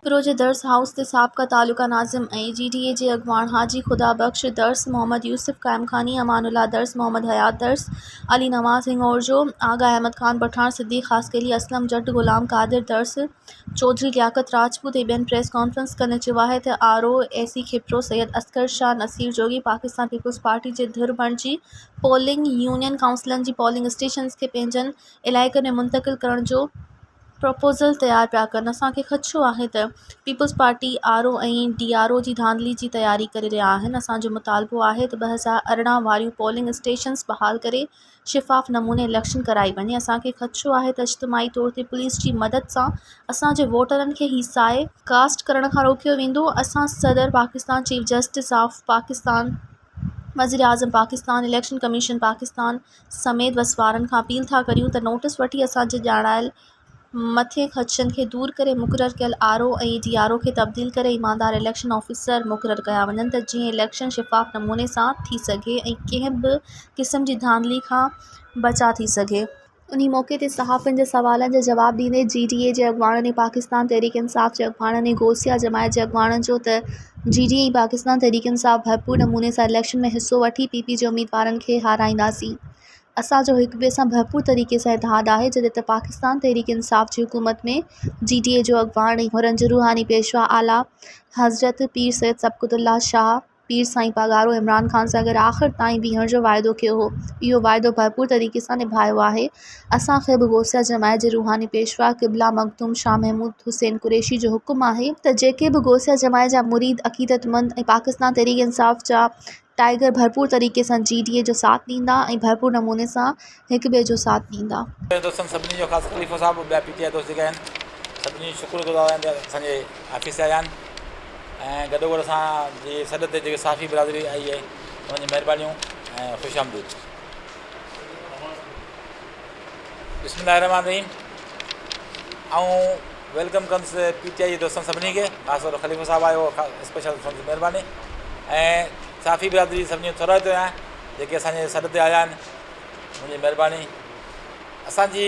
کپرو جي درس هائوس تي سابقه تعلقه ناظم ۽ جي ڊي اي جي اڳواڻ حاجي خدا بخش درس، محمد يوسف قائمخاني، امان الله درس، محمد حيات درس، علي نواز هڱورجو، آغا احمد خان پٺاڻ، صديق خاصخيلي، اسلم جٽ، غلام قادر درس، چوڌري لياقت راجپوت ۽ ٻين پريس ڪانفرنس ڪندي چيو آهي ته R O A C Khipro Syed Asghar Shah Naseer Jogi Pakistan Peoples Party جي ڌر بڻجي پولنگ يونين ڪائونسلن جي پولنگ اسٽيشنز کي پنهنجن علائقن ۾ منتقل ڪرڻ جو پروپوزل تيار پيا ڪن اسان کي خدشو آهي ته Peoples Party R O ۽ D R O جي ڌانڌلي جي تياري ڪري رهيا آهن اسان جو مطالبو آهي ته 2018 واريون پولنگ اسٽيشنز بحال ڪري شفاف نموني اليڪشن ڪرائي وڃي اسان کي خدشو آهي ته اجتماعي طور تي پوليس جي مدد سان اسان جي ووٽرن کي هيسائي ڪاسٽ ڪرڻ کان روڪيو ويندو اسان صدر Pakistan chief justice of Pakistan وزيراعظم پاڪستان اليڪشن ڪميشن پاڪستان سميت وس وارن کان اپيل ٿا ڪريون ته نوٽيس وٺي اسان جي ڄاڻايل مٿين خدشن کي دور ڪري مقرر ڪيل R O ۽ D R O کي تبديل ڪري ايماندار اليڪشن آفيسر مقرر ڪيا وڃن ته جيئن اليڪشن شفاف نموني سان ٿي سگهي ۽ ڪنهن به قسم جي ڌانڌلي کان بچاء ٿي سگهي. انهي موقعي تي صحافين جي سوالن جا جواب ڏيندي جي ڊي اي جي اڳواڻن ۽ پاڪستان تحريڪ انصاف جي اڳواڻن ۽ غوثيه جماعت جي اڳواڻن چيو ته جي ڊي اي ۽ پاڪستان تحريڪ انصاف ڀرپور نموني سان اليڪشن ۾ حصو وٺي پي پي جي اميدوارن کي هارائينداسين اسان جو هڪ ٻئي سان ڀرپور طريقي سان اتحاد آهي جڏهن ته پاڪستان تحريڪ انصاف جي حڪومت ۾ جي ڊي اي جو اڳواڻ ۽ حرن جو روحاني پيشوا اعليٰ حضرت پير سيد صبغت الله شاهه پير سائين پاڳارو عمران خان سان گڏ آخر تائين بيهڻ جو واعدو ڪيو هو، اهو واعدو ڀرپور طريقي سان نڀايو آهي. اسان کي به غوثيه جماعت جي روحاني پيشوا قبله مخدوم شاهه محمود حسين قريشي جو حڪم آهي ته جيڪي به غوثيه جماعت جا مريد، عقيدتمند ۽ پاڪستان تحريڪ انصاف جا ٽائيگر ڀرپور طريقي سان جي ڊي اي جو ساٿ ڏيندا ۽ ڀرپور نموني سان هڪ ٻئي جو ساٿ ڏيندا. دوستن سڀني جو خاص خليفو صاحب ٻيا پي ٽي آء دوست جيڪي آهن سڀني جو شڪر گذار آهيان ته اسان جي آفيس آيا آهن. ۽ گڏوگڏ اسان جي سڏ تي جيڪي صحافي برادري آئي آهي انهن جون مهربانيون ۽ خوش آمديد. بسم الله الرحمن الرحيم آئون welcome ڪندس پي ٽي آء جي دوستن سڀني کي خاص طور خليفو صاحب آيو اسپيشل سندس مهرباني ۽ صحافي برادري سڀني جو ٿورائتو آهيان جيڪي اسان جي سڏ تي آيا آهن منهنجي مهرباني اسان جي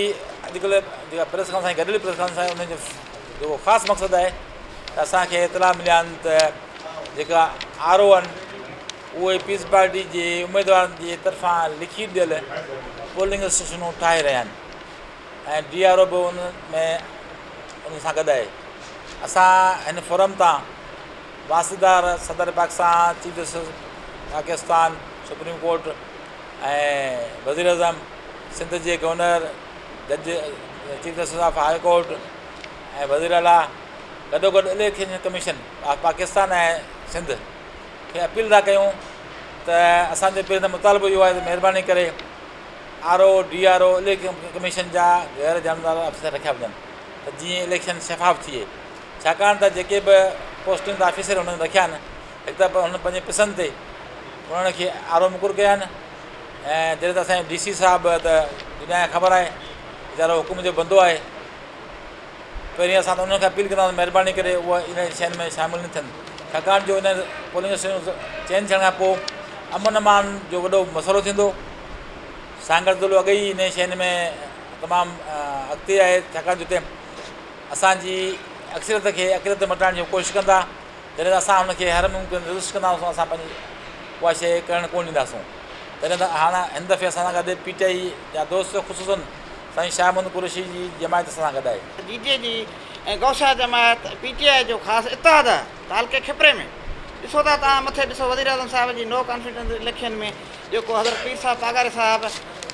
اڄڪلهه جيڪا پريس ڪانفرنس آهي گڏيل پريس ڪانفرنس آهي ان جو جيڪو خاص مقصد آهي ته اسان کي اطلاع مليا آهن ته جيڪا آر او آهن اهي پيپلز پارٽي جي اميدوارن جي طرفان لکي ڏيل پولنگ اسٽيشنون ٺاهي رهيا آهن ۽ ڊي آر او به ان ۾ ان سان گڏ آهي اسان هن فورم تان واسطيدار صدر Pakistan chief justice Pakistan supreme court ۽ وزيراعظم سنڌ جي گورنر، جج، chief justice of high court ۽ وزير اعليٰ گڏوگڏ election commission of Pakistan ۽ Sindh کي اپيل ٿا ڪيون ته اسان جو پهريون ته مطالبو اهو آهي ته مهرباني ڪري R O D R O election commission جا غير جانبدار آفيسر رکيا وڃن ته جيئن اليڪشن شفاف ٿئي ڇاڪاڻ ته جيڪي به پوسٽنگ تي آفيسر هنن رکيا آهن هڪ ته هنن پنهنجي پسند تي انهن کي آر او مقرر ڪيا آهن ۽ جڏهن ته اسان جو ڊي سي صاحب ته دنيا کي خبر آهي ويچارو حڪم جو بندو آهي پهرين اسان ته انهن کي اپيل ڪنداسين مهرباني ڪري اهي انهن شين ۾ شامل نه ٿين ڇاڪاڻ جو ان پولنگ اسٽيشن چينج ٿيڻ کان پوء امن امان جو وڏو مسئلو ٿيندو سانگهڙ ضلعو اڳ ئي انهن شين ۾ تمام اڳتي آهي ڇاڪاڻ جو اتي اسانجي اڪثريت کي اقليت مٽائڻ جي ڪوشش ڪندا جڏهن ته اسان ان کي هر ممڪن ريزسٽ ڪنداسون اسان پنهنجي اها شيء ڪرڻ ڪونه ڏينداسون تڏهن ته هاڻ هن دفعي اسان سان گڏ پي ٽي آء جا دوست خصوصن سائين شاهه محمد قريشي جي جماعت اسان سان گڏ آهي. جي ڊي اي جي ۽ غوثيه جماعت پي ٽي آء جو خاص اتحاد آهي تعلقي کپري ۾ ڏسو ٿا توهان مٿي ڏسو وزيراعظم صاحب جي نو ڪانفيڊنس اليڪشن ۾ جيڪو حضرت پير صاحب پاڳاري صاحب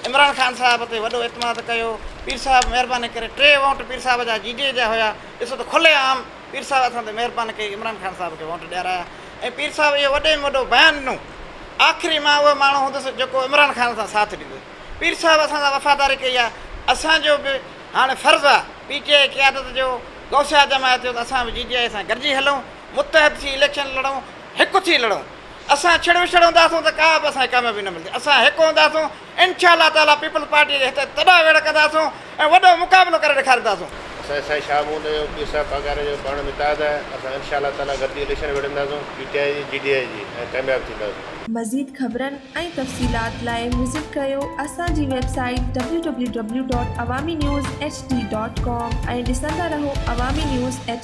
عمران خان صاحب تي وڏو اعتماد ڪيو پير صاحب مهرباني ڪري ٽي ووٽ پير صاحب جا جي ڊي اي جا هيا ڏسو ته کلي عام پير صاحب اسان تي مهرباني ڪئي عمران خان صاحب کي ووٽ ڏيارايا ۽ پير صاحب اهو وڏي ۾ وڏو بيان ڏنو آخري مان اهو ماڻهو هوندس جيڪو عمران خان سان ساٿ ڏيندس پير صاحب اسان سان وفاداري ڪئي آهي اسان جو به هاڻي فرض آهي پي ٽي آء قيادت جو غوثيه جماعت جو ته اسان به جي ڊي I سان گڏجي هلون متحد ٿي اليڪشن لڙون هڪ ٿي لڙون اسان ڇڙ وڇڙ هونداسون ته ڪا به اسان کي ڪاميابي نه ملندي اسان هڪ هونداسون انشاء الله تعاليٰ پيپلز پارٽي جي هتي تڏا ويڙهه ڪنداسون ۽ وڏو مقابلو ڪري ڏيکارينداسون. اسان سائين شاهه محمد جو پير صاحب پاڳاري جو پاڻ ۾ اتحاد آهي اسان انشاء الله تعاليٰ گڏجي اليڪشن وڙهنداسون پي ٽي آء جي جي ڊي I جي ۽ ڪامياب ٿينداسون. مزيد خبرن ۽ تفصيلات لاء وزٽ ڪريو اسان جي website W W W dot Awami news H D dot com ۽ ڏسندا رهو عوامي نيوز ايڇ.